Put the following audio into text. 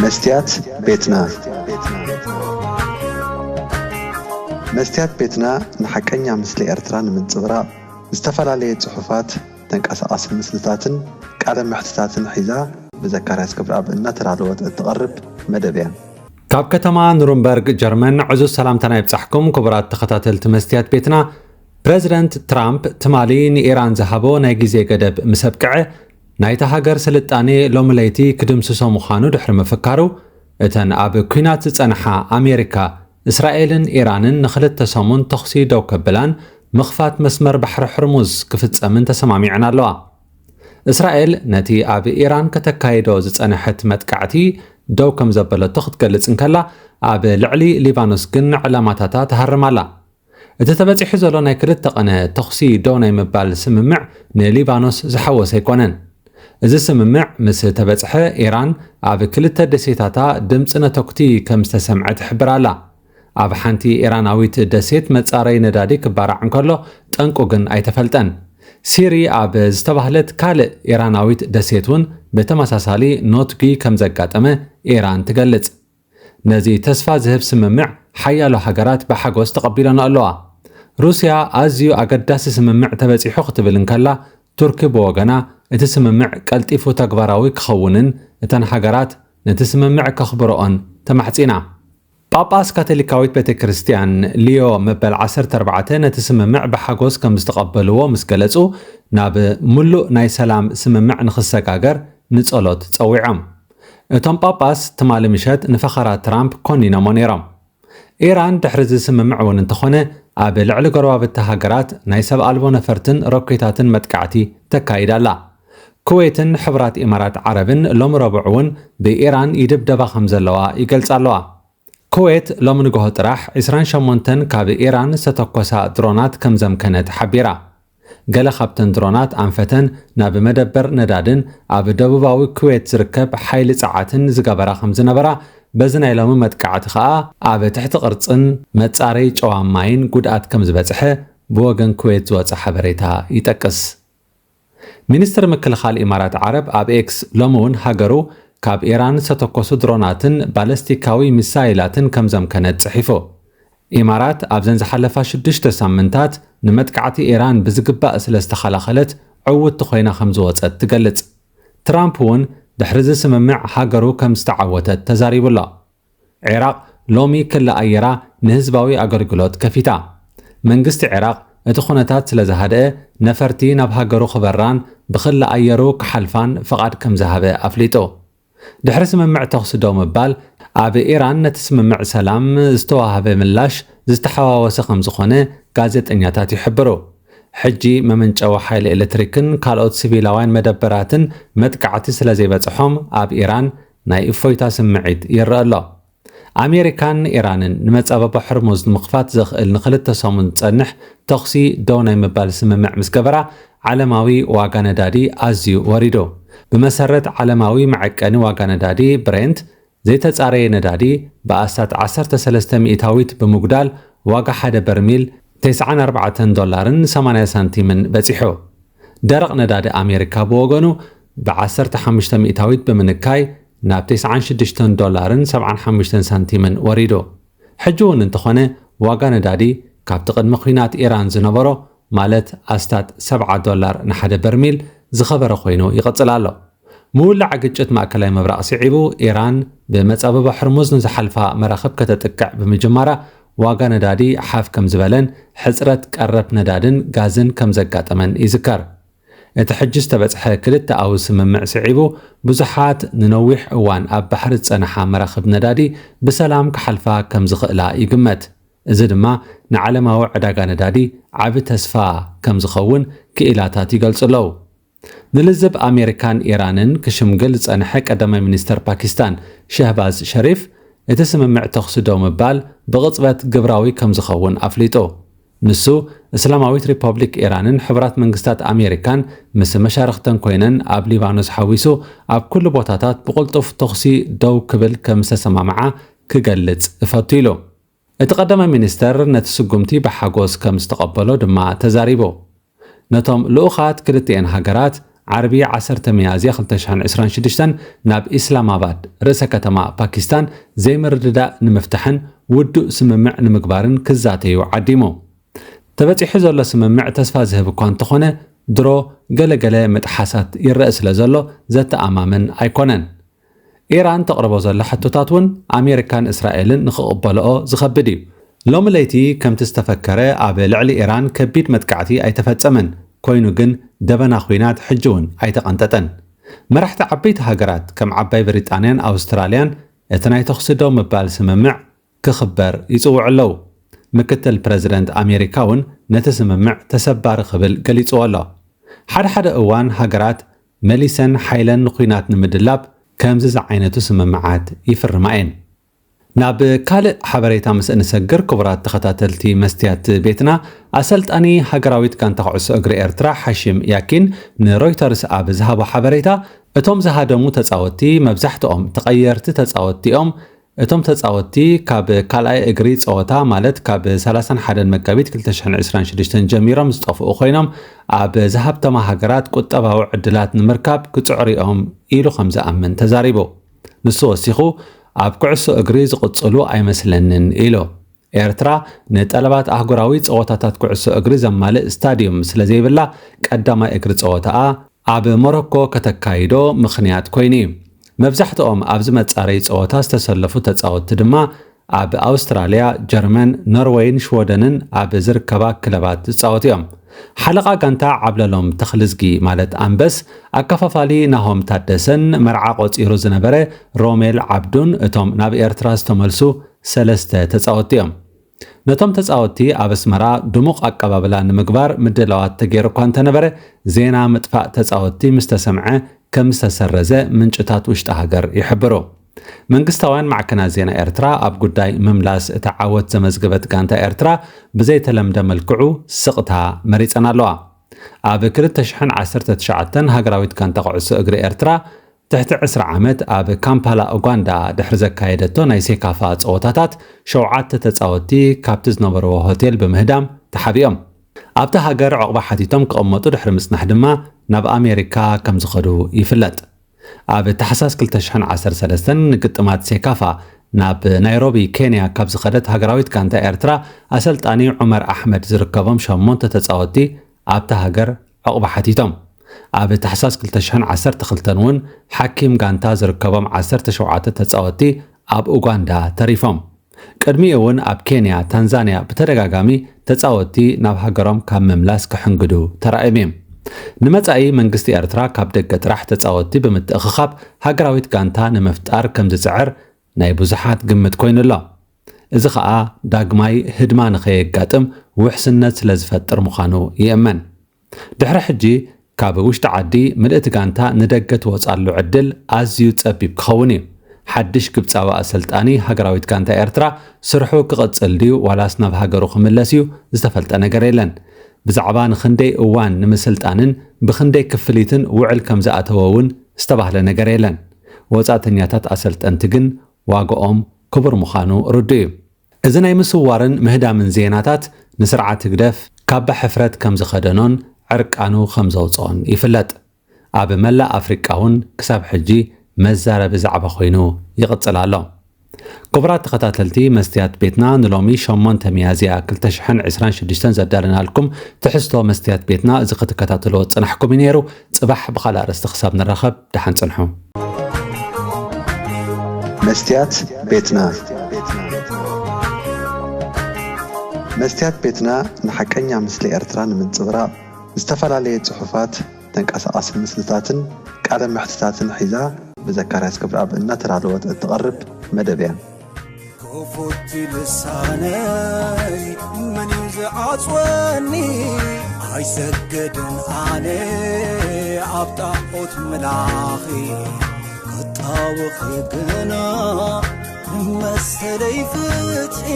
መስትያት ቤትና። መስትያት ቤትና ንሓቀኛ ምስሊ ኤርትራ ንምንጽብራቕ ዝተፈላለየ ጽሑፋት፣ ተንቀሳቓሲ ምስልታትን ቃለ መሕትታትን ሒዛ ብዘካርያስ ክብረኣብ እናተዳለወት እትቐርብ መደብ እያ። ካብ ከተማ ኑርንበርግ ጀርመን ዕዙዝ ሰላምታና ይብጻሕኩም ክቡራት ተኸታተልቲ መስትያት ቤትና። ፕረዚደንት ትራምፕ ትማሊ ንኢራን ዝሃቦ ናይ ግዜ ገደብ ምስ ኣብቅዐ፣ ናይታ ሃገር ስልጣኔ ሎሚ ለይቲ ክድምስሶ ምዃኑ ድሕሪ ምፍካሩ፣ እተን ኣብ ኲናት ዝጸንሓ ኣሜሪካ፣ እስራኤልን ኢራንን ንኽልተ ሰሙን ተኹሲ ደው ከብላን ምኽፋት መስመር ባሕሪ ሕርሙዝ ክፍጸምን ተሰማሚዐን ኣለዋ። እስራኤል ነቲ ኣብ ኢራን ከተካይዶ ዝጸንሐት መጥቃዕቲ ደው ከም ዘበለቶ ክትገልጽ እንከላ፣ ኣብ ልዕሊ ሊባኖስ ግን ዕላማታታ ትሃርም ኣላ። እቲ ተበጺሑ ዘሎ ናይ ክልተ ቀነ ተኹሲ ደው ናይ ምባል ስምምዕ ንሊባኖስ ዝሓወሰ ኣይኮነን። እዚ ስምምዕ ምስ ተበጽሐ፣ ኢራን ኣብ ክልተ ደሴታታ ድምጺ ነተኩቲ ከም ዝተሰምዐ ትሕብር ኣላ። ኣብ ሓንቲ ኢራናዊት ደሴት መጻረይ ነዳዲ ክባራዕ እንከሎ፣ ጠንቁ ግን ኣይተፈልጠን። ሲሪ ኣብ ዝተባህለት ካልእ ኢራናዊት ደሴት እውን ብተመሳሳሊ ኖትጒ ከም ዘጋጠመ ኢራን ትገልጽ። ነዚ ተስፋ ዝህብ ስምምዕ ሓያሎ ሃገራት ብሓጎስ ተቐቢለንኦ ኣለዋ። ሩስያ ኣዝዩ ኣገዳሲ ስምምዕ ተበጺሑ ክትብል እንከላ፣ ቱርኪ ብወገና እቲ ስምምዕ ቀልጢፉ ተግባራዊ ክኸውንን እተን ሃገራት ነቲ ስምምዕ ከኽብርኦን ተማሕጺና። ጳጳስ ካቶሊካዊት ቤተ ክርስቲያን ሊዮ መበል ዓሰርተ ኣርባዕተ ነቲ ስምምዕ ብሓጎስ ከም ዝተቐበልዎ ምስ ገለጹ፣ ናብ ምሉእ ናይ ሰላም ስምምዕ ንኽሰጋገር ንጸሎት ጸዊዖም። እቶም ጳጳስ ትማሊ ምሸት ንፈኸራ ትራምፕ ኮኒኖሞ ነይሮም። ኢራን ድሕሪ እዚ ስምምዕ እውን እንተኾነ፣ ኣብ ልዕሊ ጎረባብቲ ሃገራት ናይ ሰብ ኣልቦ ነፈርትን ሮኬታትን መጥቃዕቲ ተካይድ ኣላ። ኩዌትን ሕቡራት ኢማራት ዓረብን ሎሚ ረቡዕ እውን ብኢራን ይድብደባ ከም ዘለዋ ይገልጻ ኣለዋ። ኩዌት ሎሚ ንግሆ ጥራሕ ዕስራን ሸሞንተን ካብ ኢራን ዝተተኮሳ ድሮናት ከም ዘምከነት ሓቢራ። ገለ ካብተን ድሮናት ኣንፈተን ናብ መደበር ነዳድን ኣብ ደቡባዊ ኩዌት ዝርከብ ሓይሊ ጸዓትን ዝገበራ ከም ዝነበራ፣ በዚ ናይ ሎሚ መጥቃዕቲ ከኣ ኣብ ትሕቲ ቅርጽን መጻረይ ጨዋም ማይን ጉድኣት ከም ዝበጽሐ ብወገን ኩዌት ዝወጸ ሓበሬታ ይጠቅስ። ሚኒስትሪ ምክልኻል ኢማራት ዓረብ ኣብ ኤክስ ሎሚ እውን ሃገሩ ካብ ኢራን ዝተተኮሱ ድሮናትን ባለስቲካዊ ሚሳይላትን ከም ዘምከነት ጽሒፉ። ኢማራት ኣብዘን ዝሓለፋ ሽዱሽተ ሳምንታት ንመጥቃዕቲ ኢራን ብዝግባእ ስለ ዝተኸላኸለት ዕውትቲ ኮይና ከም ዝወጸት ትገልጽ። ትራምፕ እውን ድሕሪ እዚ ስምምዕ ሃገሩ ከም ዝተዓወተት ተዛሪቡ ኣሎ። ዒራቕ ሎሚ ክሊ ኣየራ ንህዝባዊ ኣገልግሎት ከፊታ። መንግስቲ ዒራቕ እቲ ኩነታት ስለ ዝሃደአ፣ ነፈርቲ ናብ ሃገሩ ክበራን ብክሊ ኣየሩ ክሓልፋን ፍቓድ ከም ዝሃበ ኣፍሊጡ። ድሕሪ ስምምዕ ተኹሲ ደው ምባል፣ ኣብ ኢራን ነቲ ስምምዕ ሰላም ዝተዋህበ ምላሽ ዝተሓዋወሰ ከም ዝኾነ ጋዜጠኛታት ይሕብሩ። ሕጂ መመንጨዊ ሓይሊ ኤሌክትሪክን ካልኦት ሲቪላውያን መደበራትን መጥቃዕቲ ስለ ዘይበጽሖም፣ ኣብ ኢራን ናይ እፎይታ ስምዒት ይረአ ኣሎ። ኣሜሪካን ኢራንን ንመጻበቦ ሕርሙዝ ንምኽፋት ዘኽእል ንኽልተ ሰሙን ዝጸንሕ ተኹሲ ደው ናይ ምባል ስምምዕ ምስ ገበራ፣ ዓለማዊ ዋጋ ነዳዲ ኣዝዩ ወሪዱ። ብመሰረት ዓለማዊ መዐቀኒ ዋጋ ነዳዲ ብሬንት፣ ዘይተጻረየ ነዳዲ ብኣስታት ዓሰርተ ሰለስተ ሚእታዊት ብምጉዳል፣ ዋጋ ሓደ በርሚል ተስዓን ኣርባዕተን ዶላርን ሰማንያ ሳንቲምን በጺሑ። ደረቕ ነዳዲ ኣሜሪካ ብወገኑ ብዓሰርተ ሓሙሽተ ሚእታዊት ብምንካይ፣ ናብ ተስዓን ሽዱሽተን ዶላርን ሰብዓን ሓሙሽተን ሳንቲምን ወሪዱ። ሕጂ እውን እንተኾነ፣ ዋጋ ነዳዲ ካብቲ ቅድሚ ኲናት ኢራን ዝነበሮ፣ ማለት ኣስታት ሰብዓ ዶላር ንሓደ በርሚል ዝኸበረ ኮይኑ ይቕጽል ኣሎ። ምውላዕ ግጭት ማእከላይ ምብራቕ ስዒቡ፣ ኢራን ብመጻብቦ ሕርሙዝ ንዝሓልፋ መራኽብ ከተጥቅዕ ብምጅማራ፣ ዋጋ ነዳዲ ሓፍ ከም ዝበለን ሕጽረት ቀረብ ነዳድን ጋዝን ከም ዘጋጠመን ይዝከር። እቲ ሕጂ ዝተበጽሐ ክልተኣዊ ስምምዕ ስዒቡ፣ ብዙሓት ንነዊሕ እዋን ኣብ ባሕሪ ዝጸንሓ መራኽብ ነዳዲ ብሰላም ክሓልፋ ከም ዝኽእላ ይግመት። እዚ ድማ ንዓለማዊ ዕዳጋ ነዳዲ ዓቢ ተስፋ ከም ዝኸውን ክኢላታት ይገልጹ ኣለዉ። ንልዝብ ኣሜሪካን ኢራንን ክሽምግል ዝጸንሐ ቀዳማይ ሚኒስተር ፓኪስታን ሸህባዝ ሸሪፍ፣ እቲ ስምምዕ ተኹሲ ደው ምባል ብቕጽበት ግብራዊ ከም ዝኸውን ኣፍሊጡ። ንሱ፣ እስላማዊት ሪፐብሊክ ኢራንን ሕቡራት መንግስታት ኣሜሪካን ምስ መሻርኽተን ኮይነን ኣብ ሊባኖስ ሓዊሱ ኣብ ኩሉ ቦታታት ብቕልጡፍ ተኹሲ ደው ክብል ከም ዝተሰማምዓ ክገልጽ እፈቱ ኢሉ። እቲ ቀዳማይ ሚኒስተር ነቲ ስጉምቲ ብሓጎስ ከም ዝተቐበሎ ድማ ተዛሪቡ። ነቶም ልኡኻት ክልቲኤን ሃገራት ዓርቢ ዓሰርተ ሚያዝያ ክልተ ሽሕን ዕስራን ሽዱሽተን ናብ ኢስላማባድ፣ ርእሰ ከተማ ፓኪስታን፣ ዘይምርድዳእ ንምፍታሕን ውዱእ ስምምዕ ንምግባርን ክዛተዩ ዓዲሙ። ተበጺሑ ዘሎ ስምምዕ ተስፋ ዝህብ እኳ እንተኾነ፣ ድሮ ገለገለ ምጥሓሳት ይረአ ስለ ዘሎ ዘተኣማምን ኣይኮነን። ኢራን ተቕርቦ ዘላ ሕቶታት እውን ኣሜሪካን እስራኤልን ንኽቕበልኦ ዝኸብድ እዩ። ሎሚ ለይቲ ከምቲ ዝተፈከረ ኣብ ልዕሊ ኢራን ከቢድ መጥቃዕቲ ኣይተፈጸመን። ኮይኑ ግን ደበና ኲናት ሕጂ እውን ኣይተቐንጠጠን። መራሕቲ ዓበይቲ ሃገራት ከም ዓባይ ብሪጣንያን ኣውስትራልያን እቲ ናይ ተኹሲ ደው ምባል ስምምዕ ክኽበር ይጽውዑ ኣለዉ። ምክትል ፕረዚደንት ኣሜሪካ እውን ነቲ ስምምዕ ተሰባሪ ክብል ገሊጽዎ ኣሎ። ሓደ ሓደ እዋን ሃገራት መሊሰን ሓይለን ንኲናት ንምድላብ ከምዚ ዝዓይነቱ ስምምዓት ይፍርማ እየን። ናብ ካልእ ሓበሬታ ምስ እንሰግር፣ ክቡራት ተኸታተልቲ መስትያት ቤትና፣ ኣሰልጣኒ ሃገራዊት ጋንታ ኩዕሶ እግሪ ኤርትራ ሓሽም ያኪን ንሮይተርስ ኣብ ዝሃቦ ሓበሬታ፣ እቶም ዝሃደሙ ተጻወትቲ መብዛሕትኦም ተቐየርቲ ተጻወትቲ እዮም። እቶም ተጻወትቲ ካብ ካልኣይ እግሪ ጸወታ፣ ማለት ካብ ሰላሳን ሓደን መጋቢት ክልተ ሽሕን ዕስራን ሽዱሽተን ጀሚሮም ዝጠፍኡ ኮይኖም፣ ኣብ ዝሃብተማ ሃገራት ቁጠባዊ ዕድላት ንምርካብ ክጽዕሩ እዮም ኢሉ ከም ዝኣምን ተዛሪቡ። ንሱ ወሲኹ፣ ኣብ ኩዕሶ እግሪ ዝቕጽሉ ኣይመስለንን ኢሉ። ኤርትራ ንጠለባት ኣህጉራዊ ጸወታታት ኩዕሶ እግሪ ዘማልእ ስታድዩም ስለ ዘይብላ፣ ቀዳማይ እግሪ ጸወታኣ ኣብ ሞሮኮ ከተካይዶ ምኽንያት ኮይኑ እዩ። መብዛሕትኦም ኣብዚ መጻረዪ ጸወታ ዝተሰለፉ ተጻወትቲ ድማ ኣብ ኣውስትራልያ፣ ጀርመን፣ ኖርወይን ሽወደንን ኣብ ዝርከባ ክለባት ዝጻወቱ እዮም። ሓለቓ ጋንታ ዓብለሎም ተኽልዝጊ፣ ማለት ኣንበስ፣ ኣከፋፋሊ ናሆም ታደሰን መርዓ ቆጺሩ ዝነበረ ሮሜል ዓብዱን እቶም ናብ ኤርትራ ዝተመልሱ ሰለስተ ተጻወትቲ እዮም። ነቶም ተጻወትቲ ኣብ ኣስመራ ድሙቕ ኣቀባብላ ንምግባር ምድላዋት ተገይሩ እኳ እንተነበረ፣ ዜና ምጥፋእ ተጻወትቲ ምስ ተሰምዐ ከም ዝተሰረዘ ምንጭታት ውሽጢ ሃገር ይሕብሩ። መንግስታውያን ማዕከናት ዜና ኤርትራ ኣብ ጉዳይ ምምላስ እታ ዓወት ዘመዝገበት ጋንታ ኤርትራ ብዘይተለምደ መልክዑ ስቕታ መሪጸን ኣለዋ። ኣብ ክልተ ሽሕን ዓሰርተ ትሽዓተን ሃገራዊት ጋንታ ኩዕሶ እግሪ ኤርትራ ትሕቲ ዕስራ ዓመት ኣብ ካምፓላ ኡጋንዳ ድሕሪ ዘካየደቶ ናይ ሴካፋ ጸወታታት ሸውዓተ ተጻወትቲ ካብቲ ዝነበርዎ ሆቴል ብምህዳም ተሓቢኦም። ኣብታ ሃገር ዕቑባ ሓቲቶም ክቕመጡ ድሕሪ ምጽናሕ ድማ ናብ ኣሜሪካ ከም ዝኸዱ ይፍለጥ። ኣብ ታሕሳስ ክልተ ሽሕን ዓሰርተ ሰለስተን ንግጥማት ሴካፋ ናብ ናይሮቢ ኬንያ ካብ ዝኸደት ሃገራዊት ጋንታ ኤርትራ ኣሰልጣኒ ዑመር ኣሕመድ ዝርከቦም ሸሞንተ ተጻወትቲ ኣብታ ሃገር ዕቑባ ሓቲቶም። ኣብ ታሕሳስ ክልተ ሽሕን ዓሰርተ ክልተን እውን ሓኪም ጋንታ ዝርከቦም ዓሰርተ ሸውዓተ ተጻወትቲ ኣብ ኡጋንዳ ተሪፎም። ቅድሚኡ እውን ኣብ ኬንያ፣ ታንዛንያ ብተደጋጋሚ ተጻወትቲ ናብ ሃገሮም ካብ ምምላስ ክሕንግዱ ተራእዮም እዮም። ንመጻኢ መንግስቲ ኤርትራ ካብ ደገ ጥራሕ ተጻወትቲ ብምትእኽኻብ ሃገራዊት ጋንታ ንምፍጣር ከም ዝጽዕር ናይ ብዙሓት ግምት ኮይኑ ኣሎ። እዚ ኸኣ ዳግማይ ህድማ ንኸየጋጥም ውሕስነት ስለ ዝፈጥር ምዃኑ ይእመን። ድሕሪ ሕጂ ካብ ውሽጢ ዓዲ ምልእቲ ጋንታ ንደገ ትወጻሉ ዕድል ኣዝዩ ጸቢብ ክኸውን እዩ። ሓድሽ ግብጻዊ ኣሰልጣኒ ሃገራዊት ጋንታ ኤርትራ ስርሑ ክቕጽል ድዩ ዋላስ ናብ ሃገሩ ክምለስ እዩ ዝተፈልጠ ነገር የለን። ብዛዕባ ንኽንደይ እዋን ንምስልጣንን ብኽንደይ ክፍሊትን ውዕል ከም ዝኣተወ እውን ዝተባህለ ነገር የለን። ወጻእተኛታት ኣሰልጠንቲ ግን ዋጋኦም ክቡር ምዃኑ ርዱእ እዩ። እዚ ናይ ምስዋርን ምህዳምን ዜናታት ንስርዓት ህግደፍ ካባ ሕፍረት ከም ዝኸደኖን ዕርቃኑ ከም ዘውጽኦን ይፍለጥ። ኣብ መላእ ኣፍሪቃ እውን ክሳብ ሕጂ መዛረቢ ዛዕባ ኮይኑ ይቕጽል ኣሎ። ክቡራት ተኸታተልቲ መስትያት ቤትና፣ ንሎሚ ሸሞንተ ሚያዝያ ክልተ ሽሕን ዕስራን ሽዱሽተን ዘዳለናልኩም ትሕዝቶ መስትያት ቤትና እዚ ክትከታተልዎ ዝጸናሕኩም እዩ ነይሩ። ጽባሕ ብኻልእ ኣርእስቲ ክሳብ ንራኸብ ደሓን ጽንሑ። መስትያት ቤትና። መስትያት ቤትና ንሓቀኛ ምስሊ ኤርትራ ንምንጽብራቕ ዝተፈላለየ ጽሑፋት፣ ተንቀሳቓሲ ምስልታትን ቃለ መሕትታትን ሒዛ ብዘካርያስ ክብረኣብ እናተዳለወት እትቐርብ መደብ እያ። ክፉት ልሳነይ መን እዩ ዝዓጽወኒ? ኣይሰገድን ኣነ ኣብ ጣዖት ምላኺ ክጣወኺ ግና መሰለይ ፍትሒ